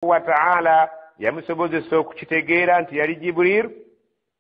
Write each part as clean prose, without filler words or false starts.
Wa taala yamusobozesa okukitegeera nti yali Jibuliru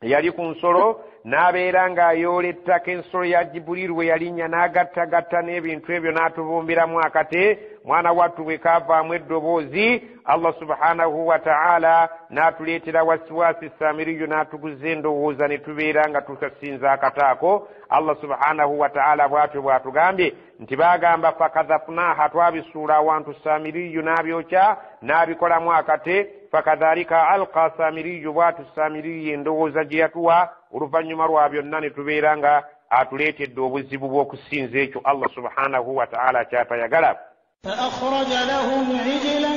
yali ku nsolo, n'abeera ng'ayoola ettaka ensolo ya Jibuliru we yalinnya, n'agattagatta n'ebintu ebyo n'atubumbiramu akate. Mwana wattu bwe kaavaamu eddoboozi, Allah subhanahu wa taala n'atuleetera wasiwasi Samiriyo, n'atuguza endowooza ne tubeera nga tukasinza akataako. Allah subhanahu wa taala bw'atyo bw'atugambye nti baagamba fakadhafunaha, twabisuula awantu Samiriyo n'abyokya n'abikolamu akate. Fakadhalika alqa Samiriyo, bw'atyo Samiriyo endowooza gye yatuwa oluvannyuma lwa byonna ne tubeera nga atuleetedde obuzibu bw'okusinza ekyo Allah subhanahu wa taala kyatayagala. فأخرج لهم عجلا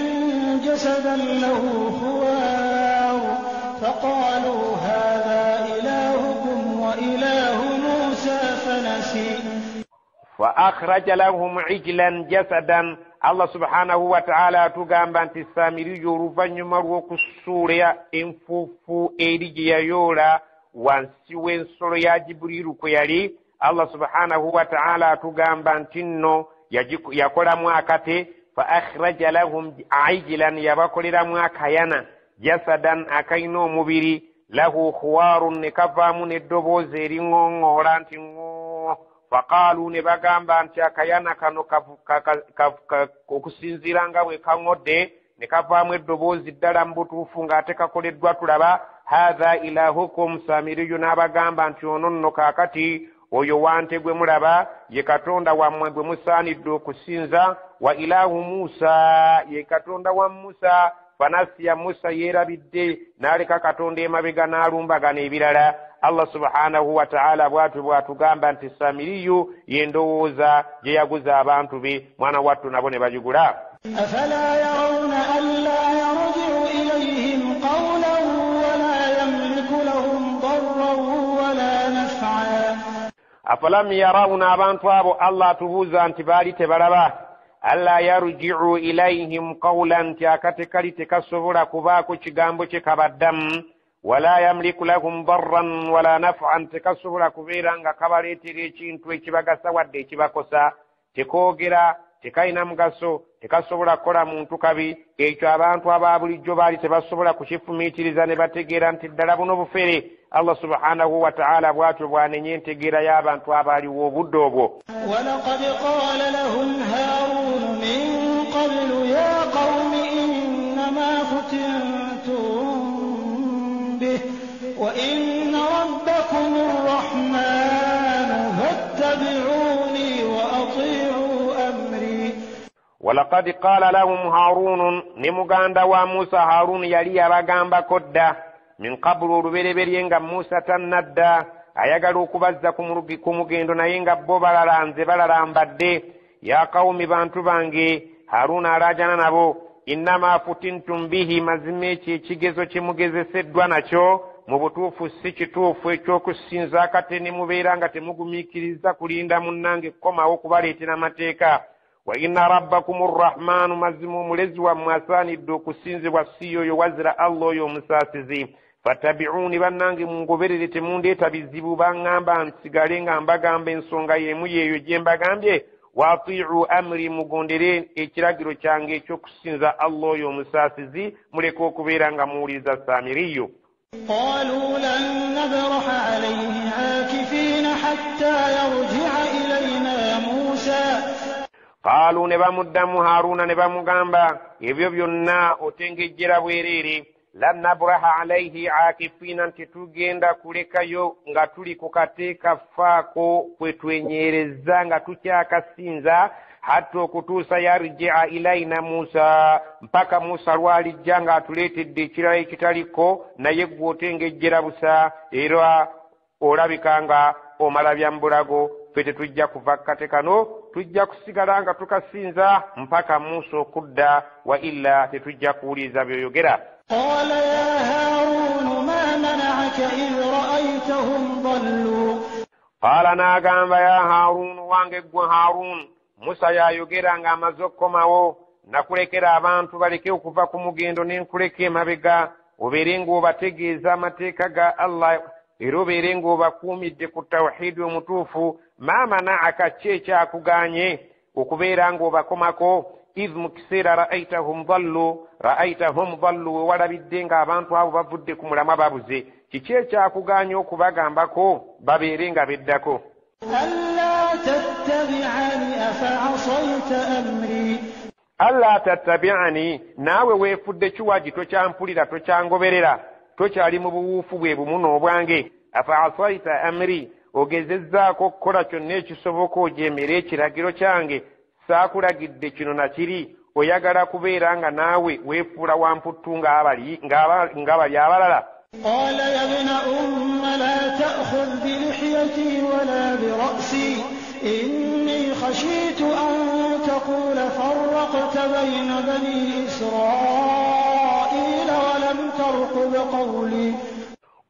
جسدا له خوار فقالوا هذا إلهكم وإله موسى فنسي. فأخرج لهم عجلا جسدا, Allah subhanahu wa taala atugamba nti Samiriyo oluvannyuma lw'okusuula enfuufu eri gye yayoola wansi w'ensolo ya Jibuliru kwe yali, Allah subhanahu wa taala atugamba nti nno yakolamu akate. Fa akhraja lahum ijlan, yabakoleramu akayana, jasadan, akalina omubiri, lahu khuwarun, ne kavaamu n'eddoboozi eriŋŋoŋŋoola nti ŋŋoo. Faqaalu, ne bagamba nti akayana kano okusinziira nga bwe kaŋŋodde ne kavaamu eddoboozi ddala mu butuufu ng'ate kakoleddwa tulaba, haatha ilahukum. Samiriyu n'abagamba nti ono nno kaakati oyo wante gwe mulaba ye katonda wammwe gwe musaanidde okusinza, wa ilahu Musa, ye katonda wa Musa. Fanasiya, Musa yeerabidde n'aleka katonda emabega n'alumbagana ebirala. Allah subhanahu wa taala bw'atyo bw'atugamba nti Samiriyu ye ndowooza gye yaguza abantu be, mwana wattu nabo ne bagigula. أفلا يرون ألا يرجع إليهم قولا ولا يملك لهم ضرا ولا نفعا. أفلم يرون, abantu abo Allah atubuuza nti baali tebalaba, alla yarjiu ilayhim qawla, nti akate kali tekasobola kubaako kigambo kye kabaddamu, wala yamliku lahum darran wala nafan, tekasobola kubeera nga kabaleetera ekintu ekibagasa wadde ekibakosa. Tekoogera, tekalina mugaso, tekasobola kukola muntu kabi. Ekyo abantu aba bulijjo baali tebasobola kukifumiitiriza ne bategeera nti ddala buno bufere. Allah subhanahu wa taala bw'atyo bw'anenya entegeera y'abantu abaaliwo obudde obwo. ولقد قال لهم هارون من قبل يا قوم إنما فتنتم به وإن ربكم الرحمن فاتبعوني وأطيعوا أمري. ولقد قال لهم هارون, ne muganda wa Musa Haruunu yali yabagambako dda, min qabulu, olubereberye nga Musa tannadda, ayagala okubazza ku mugendo naye nga bo balalanze balalambadde. Ya qawumi, bantu bange, Haruuna alaajana nabo, innama futintum bihi, mazima ekyo ekigezo kye mugezeseddwa nakyo mu butuufu si kituufu, ekyokusinza akate ne mubeera nga temugumiikiriza kulinda munnange kukomawo kubaleetera amateeka. Wa inna rabbakum rrahmaanu, mazima omulezi wammwe asaanidde okusinzibwa si yoyo wazira Allah oyo omusaasizi. Fattabi'uuni, bannange mungoberere, temundeeta bizibu, baŋŋamba nsigale nga mbagamba ensonga y'emu yeeyo gye mbagambye. Wa atiicu amri, mugondere ekiragiro kyange ekyokusinza Allah oyo omusaasizi, muleke okubeera nga muwuliriza Saamiriyo. قالوا لن نبرح عليه عاكفين حتى يرجع إلينا موسى. Qaalu, ne bamuddamu Haruuna ne bamugamba, ebyo byonna otengejjera bwereere, lan nabraha alaihi akifiina, nti tugenda kulekayo nga tuli ku kate kafaako kwe twenyereza nga tukyakasinza, hatta okutuusa yarjia ilaina Musa, mpaka Musa lwalijja ng'atuleetedde ekirala ekitaliko. Naye gwe otengejjera busa era olabika nga omala bya mbulago, ffe tetujja kuva kate kano, tujja kusigala nga tukasinza mpaka Musa okudda, wa illa tetujja kuwuliriza byoyogera. قال يا هارون ما منعك إذ رأيتهم ضلوا. Qaala, n'agamba, ya Haruunu, wange ggwe Haruunu, Musa yayogera ng'amaze okukomawo, nakulekera abantu baleke okuva ku mugendo ne nkuleka emabega obeere ng'obategeeza amateeka ga Allah era obeere ng'obakuumidde ku tawhidi omutuufu. Ma manaaka, ki ekyakuganye okubeera ng'obakomako? Idh mu kiseera ra'aitahum dallu, ra'aitahum dallu, we walabidde ng'abantu abo bavudde ku mulamwa babuze, kiki ekyakugaanya okubagambako babeere nga beddako? Alla tattabi'ani afa'asayta amri. Alla tattabi'ani, naawe weefudde kiwagi, tokyampulira, tokyangoberera, tokyali mu buwuufu bwe bumu n'obwange. Afa'asayta amri, ogezezzaako okukola kyonna ekisoboka ojeemere ekiragiro kyange, saakulagidde kino na kiri, oyagala kubeera nga naawe weefuula wamputtu ng'abali abalala. Qala ya bna umma la ta'khudh bi lihyati wala bi ra'si inni khashitu an taqula farraqta bayna bani Israila wa lam tarqub qawli.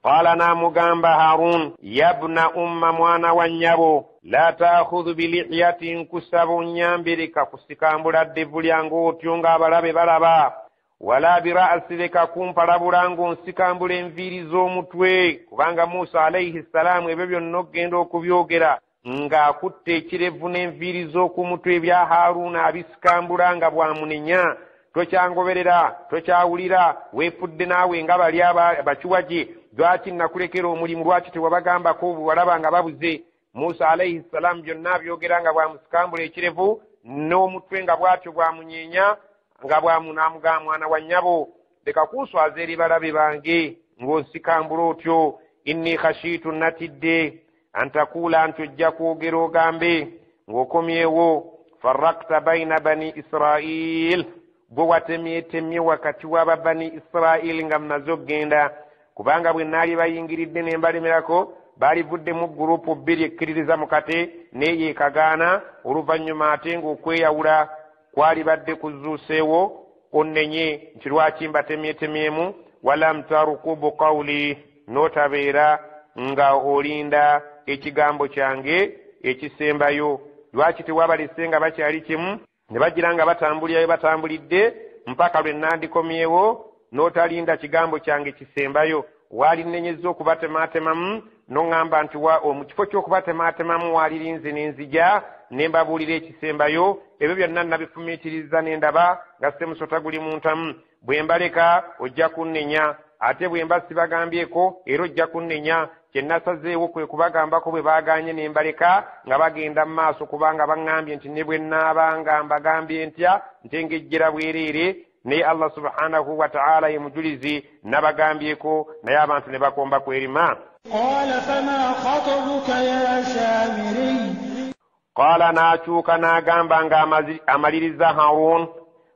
Qala n'amugamba Harun, yabna umma, mwana wa nnyabo, la ta'khudh bi lihyati, nkusaba onnyambe leka kusikambula ddevu lyange otyo ng'abalabe balaba, wala bi ra'si, leka kumpalabula ng'onsikambula enviiri z'omutwe, kubanga Musa alayhi ssalaamu ebyo byonna okugenda okubyogera ng'akutte ekirevu n'enviiri z'okumutwe ebya Haruna abisikambula nga bw'amunenya. Tokyangoberera, tokyawulira, weefudde naawe nga bali abakiwagi, lwaki nakulekera omulimu, lwaki tewabagambako bwe walaba nga babuze? Musa alayhi ssalaamu byonna abyogera nga bw'amusikambula ekirevu n'omutwe nga bw'atyo bw'amunyeenya nga bw'amunamugamba, mwana wa nnyabo, leka kunswaza eri balabe bange ng'onsikambula otyo. Inni khashiitu, natidde, antakuula, nti ojja kwogera ogambe ng'okomyewo, farrakta bayina bani Israil, gwe watemyetemye wakati w'aba bani Israil nga mmaze okugenda, kubanga bwe naali bayingiridde ne mbalemerako baalivuddemu gurupu bbiri ekkiririza mu kate n'eyo ekagaana, oluvannyuma ate ng'okweyawula kwalibadde kuzuuseewo, onnenye nti lwaki mbatemyetemyemu. Walam tarukubu qawli, n'otabeera nga olinda ekigambo kyange ekisembayo. Lwaki tewabalese nga bakyali kimu ne bagira nga batambulira bwe batambulidde mpaka lwe nandikomyewo, n'otalinda kigambo kyange kisembayo? Walinnenyezza okubatematemamu n'oŋŋamba nti mu kifo ky'okubatematemamu waalirinze ne nzija ne mbabuulira ekisembayo. Ebyo byonna nabifumiitiriza ne ndaba nga ssemusota guli mu ntamu. Bwe mbaleka ojja kunnenya, ate bwe mba sibagambyeko era ojja kunnenya. Kye nasazeewo kwe kubagambako bwe baagaanye ne mbaleka nga bagenda mu maaso, kubanga baŋŋambye nti ne bwe nnaabanga mbagambye ntya ntengejjera bwereere, naye Allah subhanahu wa ta'ala ye mujulizi, nabagambyeko naye abantu ne bakomba kwerima. Qala fama khatabuka ya Samiri. Qala, n'akyuka n'agamba nga amaliriza Harun,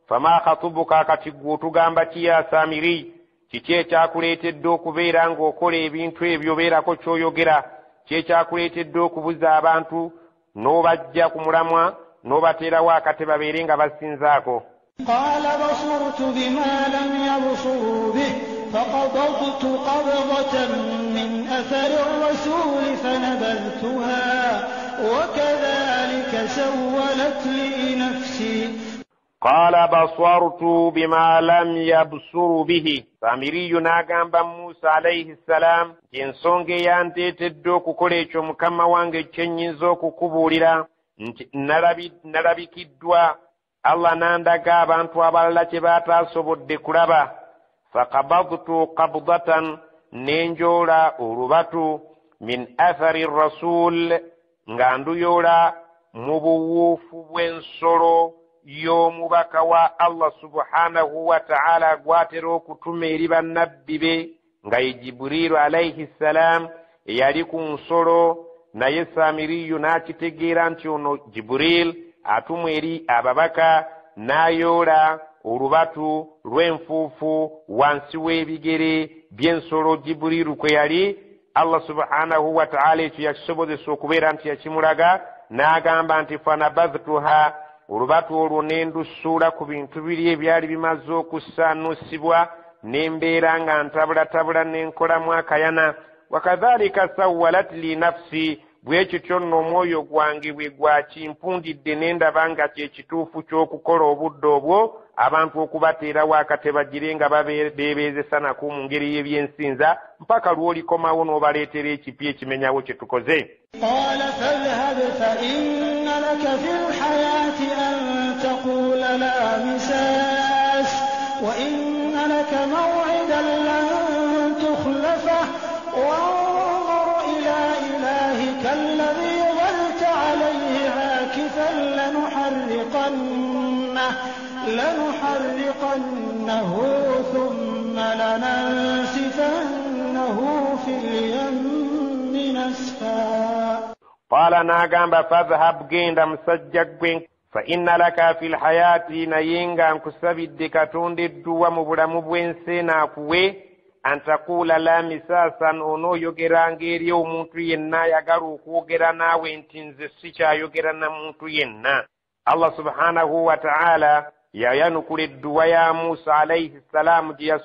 fama khatubuka, kati ggwe otugamba ki ya Samiri? Kiki ekyakuleetedde okubeera ng'okola ebintu ebyo, beerako ky'oyogera? Ki ekyakuleetedde okubuza abantu n'obajja ku mulamwa n'obateerawo akate babeere nga basinzaako? Qala basurtu bima lam yabsuru bih faqabadtu qabdatan min athari ar-rasuli fanabadhtuha wa kadhalika sawwalat li nafsi. Qala basartu bima lam yabsuru bihi. Samiriyu n'agamba Musa alayhi ssalam nti ensonga eyanteetedde okukola ekyo mukama wange kye nnyinza okukubuulira nti nalabikiddwa Allah n'andaga abantu abalala kye bataasobodde kulaba. Faqabadtu qabdatan, ne njoola olubatu, min athari rasul, nga nduyoola mu buwuufu bw'ensolo y'omubaka wa Allah subhanahu wa ta'ala gw'atera okutuma eri bannabbi be, nga ye Jibriilu alayhi ssalam eyali ku nsolo. Naye Samiriyu n'akitegeera nti ono Jibriil atumwa eri ababaka, n'ayoola olubatu lw'enfuufu wansi w'ebigere by'ensolo Jibriilu kwe yali. Allah subhanahu wa ta'ala ekyo yakisobozesa okubeera nti yakimulaga, n'agamba nti fanabadhtuha, olubatu olwo ne ndusuula ku bintu biri ebyali bimaze okusaanusibwa, ne mbeera nga ntabulatabula ne nkolamu akayana. Wakadhalika sawwalat li nafsi, bwe kityo nno omwoyo gwange bwe gwakimpundidde ne ndaba nga kye kituufu ky'okukola obudde obwo abantu okubateerawo akate bagire nga beebeezesa nako mu ngeri y'ebyensinza mpaka lw'olikomawo n'obaleetera ekipya ekimenyawo kye tukoze. Qala fadhhab fa inna laka fil hayati an taqula لا مساس وإن لك موعدا لن تخلفه وانظر إلى إلهك الذي ظلت عليه عاكفا لنحرقنه ثم لننسفنه في اليم نسفا. Qaala n'agamba fadhhab genda musajja ggwe fa inna laka fi lhayaati naye nga nkusabidde Katonda edduwa mu bulamu bw'ensi eno akuwe antakuula la misaasan onooyogeranga eri omuntu yenna ayagala okwogera naawe nti nze sikyayogera na muntu yenna. Allah subhanahu wa ta'ala yayanukula edduwa ya Musa alayhi salaamu gye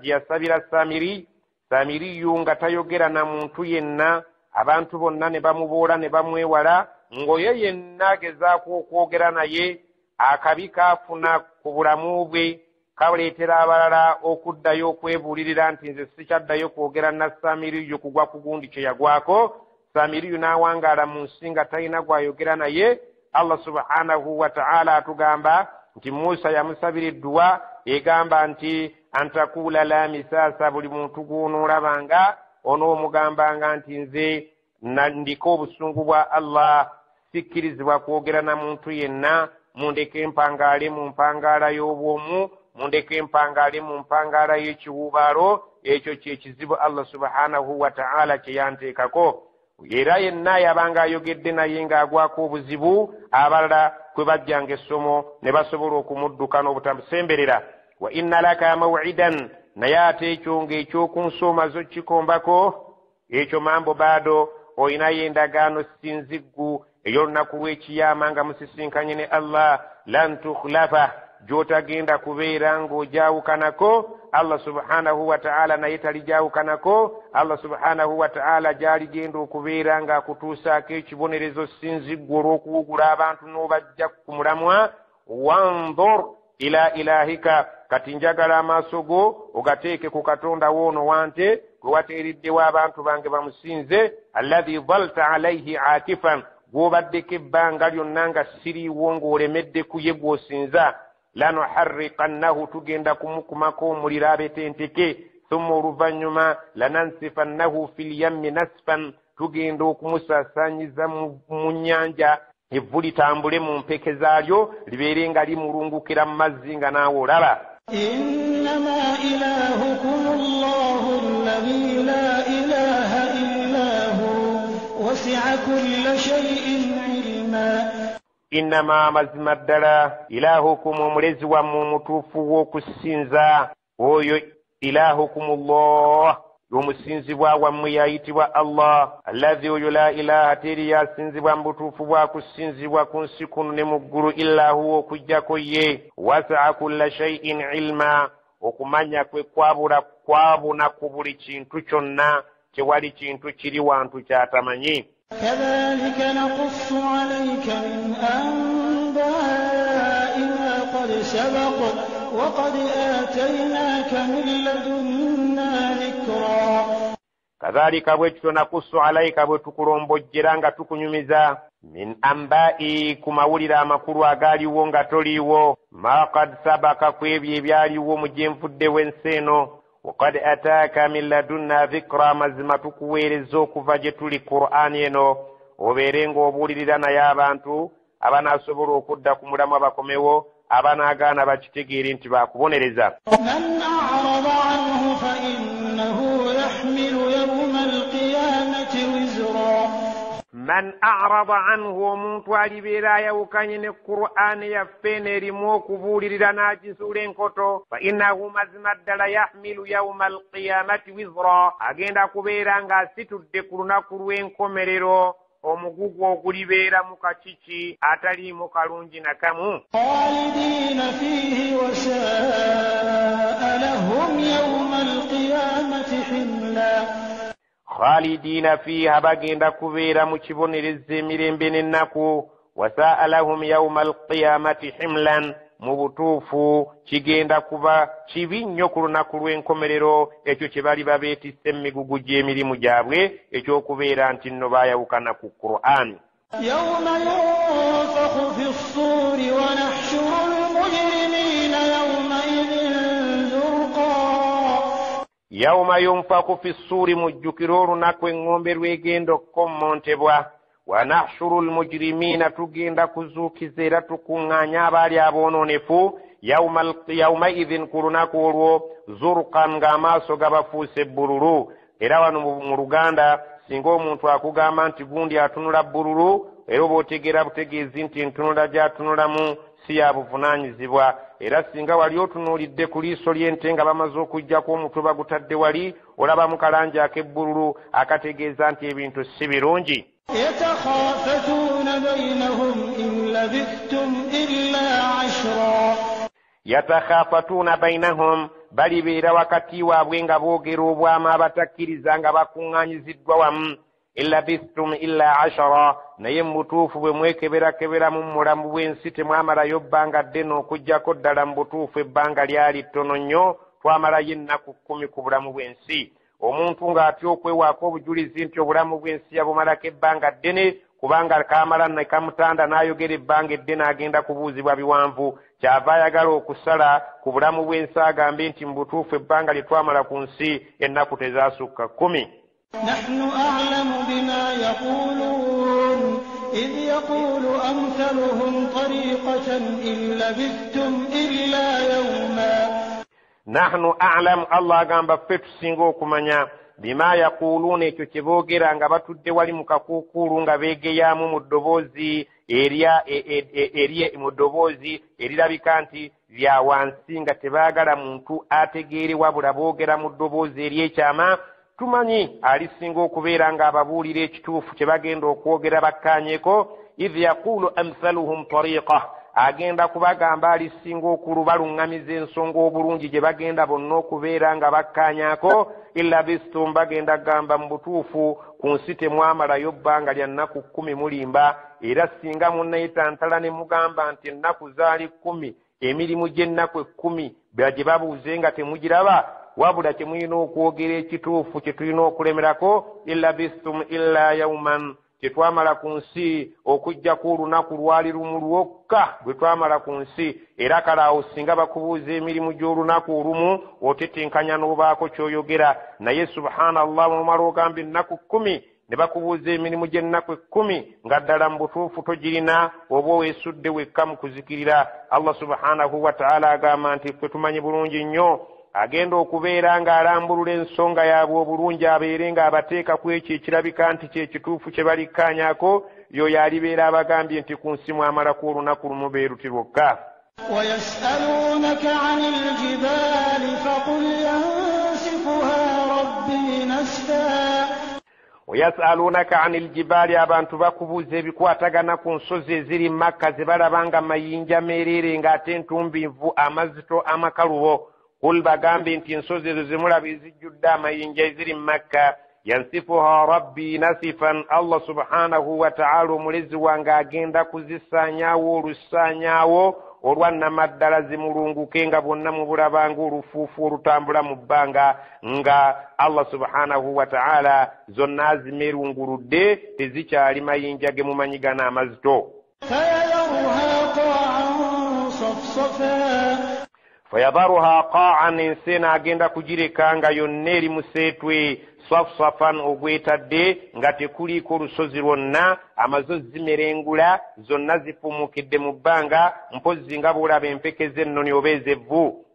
yasabira Samiri. Samiriyu nga tayogera na muntu yenna, abantu bonna ne bamuboola ne bamwewala, ng'oyo yenna agezaako okwogera naye akabi kaafuna ku bulamu bwe kaleetera abalala okuddayo okwebuulirira nti nze sikyaddayo kwogera na Samiriyu kugwa ku gundi kye yagwako. Samiriyu n'awangaala mu nsi nga talina gw'ayogera naye. Allah subhanahu wa ta'ala atugamba nti Musa yamusabira edduwa egamba nti antakuula la misaasa, buli muntu gw'onoolabanga onoomugambanga nti nze ndiko obusungu bwa Allah, sikkirizibwa kwogera na muntu yenna, mundeke mpangaale mu mpangaala y'obwomu, mundeke mpangaale mu mpangaala y'ekiwuubaalo. Ekyo kye kizibu Allah subhanahu wa ta'ala kye yanteekako. Era yenna yabanga ayogedde naye ng'agwako obuzibu, abalala kwe bajjanga essomo ne basobola okumudduka n'obutamusemberera. Wa inna laka maw'idan, naye ate ekyo ng'ekyokunsoma zo kikombako ekyo mambo baado olinayo endagaano sinziggu ey'olunaku lw'ekiyama nga musisinkanye ne Allah lan tukhlafa, gy'otagenda kubeera ng'ogyawukanako. Allah subhanahu wa ta'ala naye talijawukanako. Allah subhanahu wa ta'ala gy'aligenda okubeera ng'akutuusaako ekibonerezo sinziggu olw'okuwugula abantu n'obajja ku mulamwa. Wandhur ila ilahika, kati njagala amaaso go ogateeke ku Katonda woono wante gwe wateereddewo abantu bange bamusinze, alladhi dhalta alayhi akifan, gw'obaddeko ebbanga lyonna nga siriiwo ng'olemedde ku ye gw'osinza. Lanuharriqannahu, tugenda kumukumako omuliro abetenteke, thumma oluvannyuma lanansifannahu fil yammi nasfan, tugenda okumusaasaanyiza mu nnyanja, evvu litambule mu mpeke zaalyo libeere nga limulungukira mu mazzi nga naawe olaba. Innama ilahukum Allahu alladhi la ilaha illa hu wasi'a kulla shay'in ilma. Innama, mazima ddala, ilahukum omulezi wammwe omutuufu w'okusinza, oyo ilahukum Allah, omusinzibwa wammwe yayitibwa Allah, alladhi oyo la ilaha teri yasinzibwa mu butuufu bwa kusinzibwa ku nsi kuno ne mu ggulu illa huwa, okuggyako ye. Wasa'a kulla shay'in ilma, okumanya kwe kwabuna ku buli kintu kyonna, tewali kintu kiri wantu kyatamanyi. كذلك نقص عليك من أنباء ما قد سبق وقد آتيناك من لدنا ذكرا. Kadhalika bwe tutyo nakussu alayika, bwe tukulombojjera nga tukunyumiza, min amba'i, ku mawulire amakulu agaaliwo nga toliiwo, ma qad sabaka, ku ebyo ebyaliwo mu gye nvudde w'ensi eno, waqad ataaka min ladunna dhikra, mazima tukuweereza okuva gye tuli Qur'ani eno, obeere ng'obuulirira naye abantu abanaasobola okudda ku mulamwa bakomewo, abanaagaana bakitegeere nti baakubonereza. Man a'rada anhu fa innahu yahmilu yawma al-qiyamati wizra. Man a'rada anhu, omuntu alibeera ayawukanye ne Qur'ani yaffe n'erimu okubuulirira n'agisuula enkoto, fa innahu, mazima ddala, yahmilu yawma al-qiyamati wizra, agenda kubeera ng'asitudde ku lunaku lw'enkomerero omugugu ogulibeera mu kakiki ataliimu kalungi na kamu. Khalidina fihi wa sa'a lahum yawma al-qiyamati himla. Khalidina fiha, bagenda kubeera mu kibonerezo emirembe n'ennaku. Wasa'a lahum yawma al-qiyamati himlan, mu butuufu kigenda kuba kibi nnyo ku lunaku lw'enkomerero ekyo kye bali babeetisse emigugu gy'emirimu gyabwe ekyokubeera nti nno baayawukana ku Qur'ani. Yawma yunfakhu fi ssuuri wa nahshuru al-mujrimina Yauma yunfaku fi ssuuri, mujjukire olunaku eŋŋombe lwegenda okukommontebwa. Wa nahshuru lmujirimiina, tugenda kuzuukiza era tukuŋŋaanya abaali aboononefu. Yaumaidhin, ku lunaku olwo, zurqan, ng'amaaso gabafuuse bbululu. Era wano mu Luganda singa omuntu akugamba nti gundi atunula bbululu, era oba otegeera butegeezi nti entunula gy'atunulamu si ya buvunaanyizibwa. Era singa wali otunuulidde ku liiso ly'ente nga bamaze okuggyako omutwe bagutadde wali, olabamu kalangi ak'ebbululu akategeeza nti ebintu si birungi. Yatakhafatuuna bainahum in labithtum illa ashra. Yatakhafatuuna bainahum, balibeera wakati waabwe nga boogera obwama abatakkiriza nga bakuŋŋaanyiziddwa wamu. Illabithtum illa ashara, naye mu butuufu bwe mwekeberakeberamu mu mulamu bw'ensi temwamalayo bbanga ddene okuggyako ddala mu butuufu ebbanga lyali ttono nnyo, twamalayo ennaku 10 ku bulamu bw'ensi. Omuntu ng'atya okwewaako obujulizi nti obulamu bw'ensi yabumalako ebbanga ddene, kubanga kamala ne kamutanda n'ayogera ebbanga eddene agenda kubuuzibwa biwanvu. Kyava ayagala okusala ku bulamu bw'ensi agambe nti mu butuufu ebbanga lye twamala ku nsi ennaku tezaasukka 10. Nahnu a'lamu bima yaqulun idh yaqulu amthaluhum tariqatan in labithtum illa yawma. Nahnu a'lamu, Allah agamba ffe tusinga okumanya bima yaquluuna, ekyo kye boogera nga batudde wali mu kakuukuulu nga beegeyaamu mu ddoboozi eri mu ddoboozi erirabika nti lya wansi nga tebaagala muntu ategeere, wabula boogera mu ddoboozi ery'ekyama. Tumanyi alisinga okubeera ng'ababuulira ekituufu kye bagenda okwogera bakkaanyeko. Idh yaqulu amthaluhum tariqa, agenda kubagamba alisinga okulubaluŋŋamiza ensonga obulungi gye bagenda bonna okubeera nga bakkaanyako. Illa bistum, bagenda kugamba mu butuufu ku nsi temwamalayo bbanga lya nnaku 10 mulimba. Era singa munneetantala ne mugamba nti ennaku zaali 10, emirimu gy'ennaku 10 gye babuuze nga temugiraba, wabula kye mulina okwogera ekituufu kye tulina okulemerako. Illa bistum illa yauman, tetwamala ku nsi okuggyako olunaku lwali lumu lwokka bwe twamala ku nsi. Era kale awo singa bakubuuza emirimu gy'olunaku olumu otetenkanya n'obaako ky'oyogera. Naye subhanallah, omala ogamba ennaku 10 ne bakubuuza emirimu gy'ennaku 10 nga ddala mu butuufu togirina, oba weesudde wekka mu kuzikirira. Allah subhanahu wa ta'ala agamba nti ffe tumanyi bulungi nnyo agenda okubeera ng'alambulula ensonga yaabwe obulungi, abeere ng'abateeka ku ekyo ekirabika nti kye kituufu kye balikkaanyako. Y'oyo alibeera abagambye nti ku nsi mwamalako olunaku lumu beeruti lwokka. Wayasalunaka anil jibaali faqul yansifuha rabbi nasfa. Wayasalunaka anil jibaali, abantu bakubuuza ebikwatagana ku nsozi eziri Makka ze balaba nga mayinja meereere ng'ate entumbinvu amazito amakalubo. Kul, bagambe nti ensozi ezo zemulaba ezijjudde amayinja eziri Makka, yansifuha rabbi nasifan, Allah subhanahu wa ta'ala omulezi wange agenda kuzisaanyaawo olusaanyaawo olwa nnamaddala zimulunguke nga bwonna mubulabanga olufuufu olutambula mu bbanga, nga Allah subhanahu wa ta'ala zonna azimerunguludde tezikyali mayinja ge mumanyi gano amazito. Fayadharuha qa'an, ensi eno agenda kugireka nga yonna eri museetwe safsafan ogwetadde nga tekuliiko olusozi lwonna, amazozi zimerengula zonna zifumukidde mu bbanga, mpozzi nga bw'olaba empeke z'ennoni oba ez'evvu.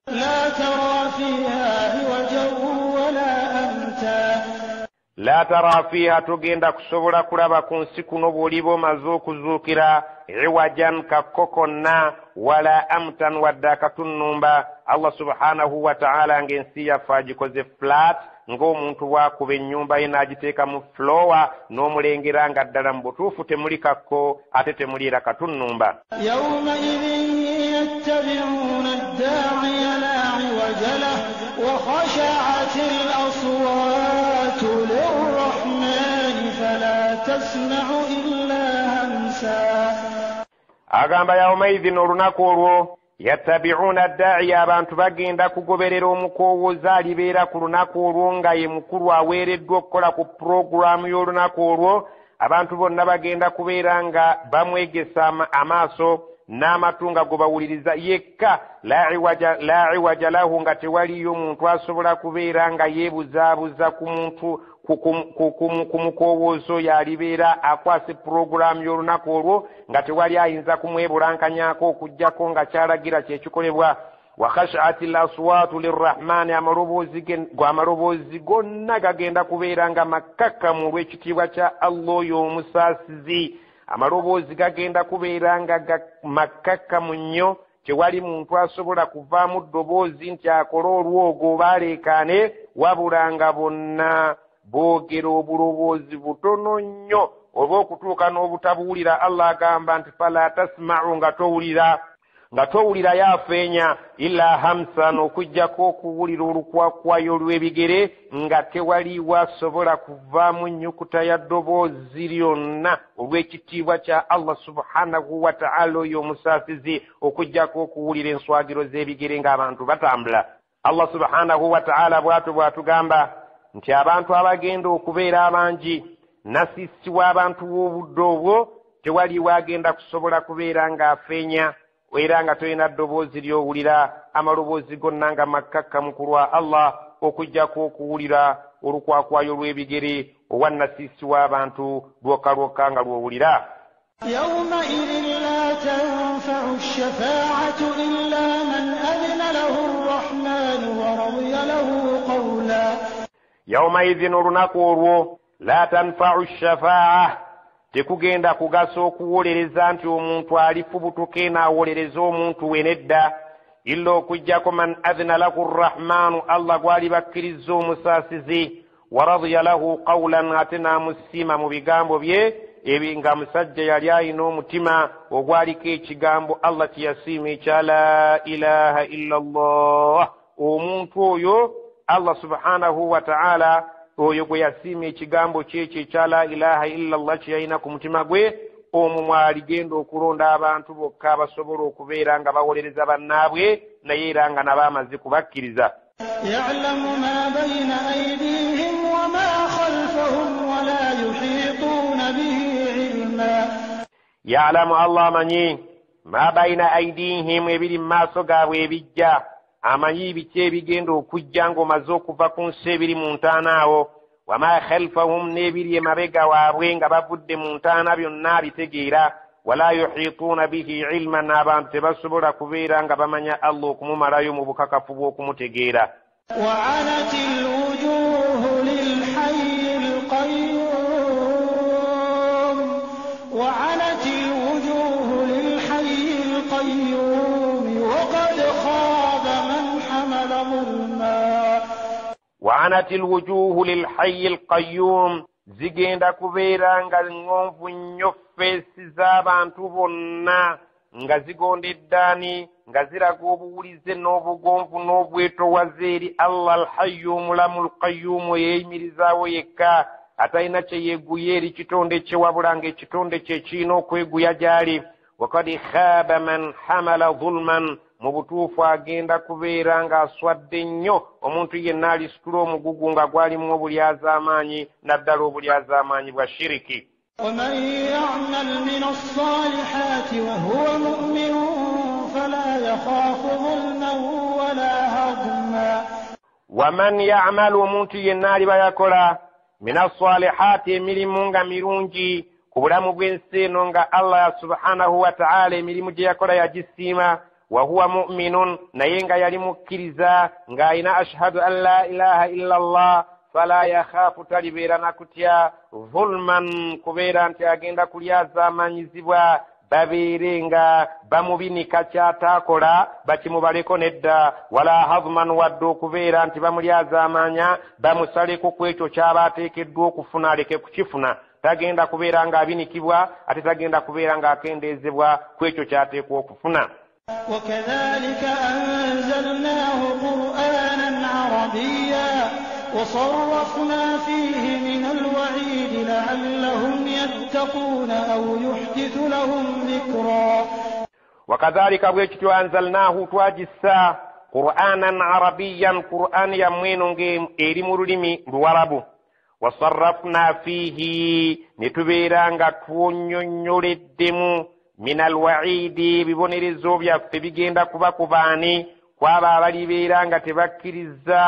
La tara fiiha, togenda kusobola kulaba ku nsi kuno bw'oliba omaze okuzuukira iwajan kakko konna, wala amtan wadde akatunnumba. Allah subhanahu wa ta'ala ng'ensi yaffe agikoze flat, ng'omuntu bw'akuba ennyumba ye n'agiteeka mu flowa n'omulengera nga ddala mu butuufu temuli kakko ate temuli era katunnumba. Yawmaidhin yattabi'una ad-daa'iya laa 'iwaja lahu wa khasha'atil aswaatu lirrahmani fala tasma'u illa hamsa. Agamba yawmaidhin, olunaku olwo, yattabi'una ad-daa'iya, abantu bagenda kugoberera omukoowooza alibeera ku lunaku olwo nga ye mukulu aweereddwa okukola ku pulogulaamu y'olunaku olwo. Abantu bonna bagenda kubeera nga bamwegesa amaaso. n'amatu nga gobawuliriza yekka la iwaja lahu nga tewaliyo muntu asobola kubeera nga yeebuzaabuza ku muntu ku mukowoozo yalibeera akwase puroguramu y'olunaku olwo nga tewali ayinza kumwebulankanyako okuggyako nga kyalagira kyekikolebwa. Wa khashat laswatu lirrahmani, amaloboozi gonna gagenda kubeera nga makkakkamu olw'ekitiibwa kya Allah oyo omusaasizi. Amaloboozi gagenda kubeera nga makkakkamu nnyo, tewali muntu asobola kuvaamu ddoboozi nti akole olwogo oba aleekaane, wabula nga bonna boogera obuloboozi butono nnyo oba okutuuka n'obutabuwulira. Allah agamba nti fala tasma'u, nga towulira yafeenya illa hamsan, okuggyako okuwulira olukwakwayo lw'ebigere nga tewaliwo asobola kuvaamu nnyukuta ya ddoboozi lyonna olw'ekitiibwa kya Allah subhanahu wa ta'ala oyo omusaasizi, okuggyako okuwulira enswagiro z'ebigere ng'abantu batambula. Allah subhanahu wa ta'ala bw'atyo bw'atugamba nti abantu abagenda okubeera abangi nasiisi w'abantu w'obudde obwo tewaliwo agenda kusobola kubeera ng'afeenya era nga tolina ddoboozi ly'owulira, amaloboozi gonna nga makkakkamu ku lwa Allah okuggyako okuwulira olukwakwayo lw'ebigere owa nasiisi w'abantu lwokka lwokka nga lw'owulira. Yawmaidhin la tanfa'u ash-shafa'atu illa man adhina lahu ar-rahmanu wa radiya lahu qawla. Yawmaidhin, olunaku olwo, la tanfa'u ash-shafa'a, tekugenda kugasa okuwolereza nti omuntu alifubutuka enaawolereza omuntu we nedda, illa okuggyako man adhina lahu rrahmaanu, Allah gwali bakkiriza omusaasizi, wa radiya lahu qawlan, ate n'amusiima mu bigambo bye ebi nga musajja yali alina omutima ogwaliko ekigambo Allah kye yasiima ekya la ilaha illa Allah. Omuntu oyo Allah subhanahu wa ta'ala oyo gwe yasiima ekigambo kyekyo ekya la ilaha illa Allah kye yalina ku mutima gwe, omwo mwaligenda okulonda abantu bokka abasobola okubeera nga bawolereza bannaabwe naye era nga nabo amaze kubakkiriza. Ya'lamu ma bayna aydihim wa ma khalfahum wa la yuhituna bihi ilma. Ya'lamu, Allah amanyi ma bayna aydihim, ebiri mu maaso gaabwe ebijja, amanyi biki ebigenda okujja ng'omaze okuva ku nsi ebiri mu ntaana awo, wama khalfahum, n'ebiri emabega waabwe nga bavudde mu ntaana byonna abitegeera. Wala yuhituuna bihi ilma, n'abantu tebasobola kubeera nga bamanya Allah okumumalayo mu bukakafu bw'okumutegeera. Wa'anat al-wujuhu lil-hayyi al-qayyum, wa'anat al-wujuhu lil-hayyi al-qayyum, wa qad khaba man hamala zulma. Wa'anat al-wujuhu lil-hayyi al-qayyum, zigenda kubeera nga ŋŋonvu nnyo feesi z'abantu bonna nga zigondeddaani, nga ziraga obuwulize n'obugonvu n'obwetowaze eri Allah al-hayyu omulamu al-qayyumu yeeyimirizaawo yekka, atalina kye yeeguya eri kitonde kye wabula ng'ekitonde kye kirina okweguya gy'ali. Wakad khaba man hamala zulman, mu butuufu agenda kubeera ng'aswadde nnyo omuntu yenna alisitula omugugu nga gwalimu obulyazaamaanyi, naddala obulyazaamaanyi bwa shiriki. ومن يعمل من الصالحات وهو مؤمن فلا يخاف ظلما ولا هضما. ومن يعمل, omuntu yenna aliba yakola min assalihati, emirimu nga mirungi ku bulamu bw'ensi eno nga Allah subhanahu wa ta'ala emirimu gye yakola yagisiima, wa huwa mu'minun, naye nga yali mukkiriza ng'alina ashhadu an la ilaha illa Allah, fala yakhafu, talibeera nakutya zulman, kubeera nti agenda kulyazaamanyizibwa babeere nga bamubinika kyataakola bakimubaleko nedda, wala hazman, wadde okubeera nti bamulyazaamanya bamusaleko ku ekyo ky'aba ateekeddwa okufuna aleke kukifuna. Tagenda kubeera ng'abinikibwa ate tagenda kubeera ng'akendeezebwa ku ekyo ky'ateekwa okufuna. وكذلك أنزلناه قرآنا عربيا وصرفنا فيه من الوعيد لعلهم يتقون أو يحدث لهم ذكرا. وكذلك bwekityo anzalnahu, twagissa qur'anan arabiyan, qur'an yammwe eri mu lulimi luwarabu, wasarrafna fiihi, ne tubeera nga twonnyonnyoleddemu Min alwaidi, ebibonerezo byaffe bigenda kuba ku baani? Kwabo abalibeera nga tebakkiriza.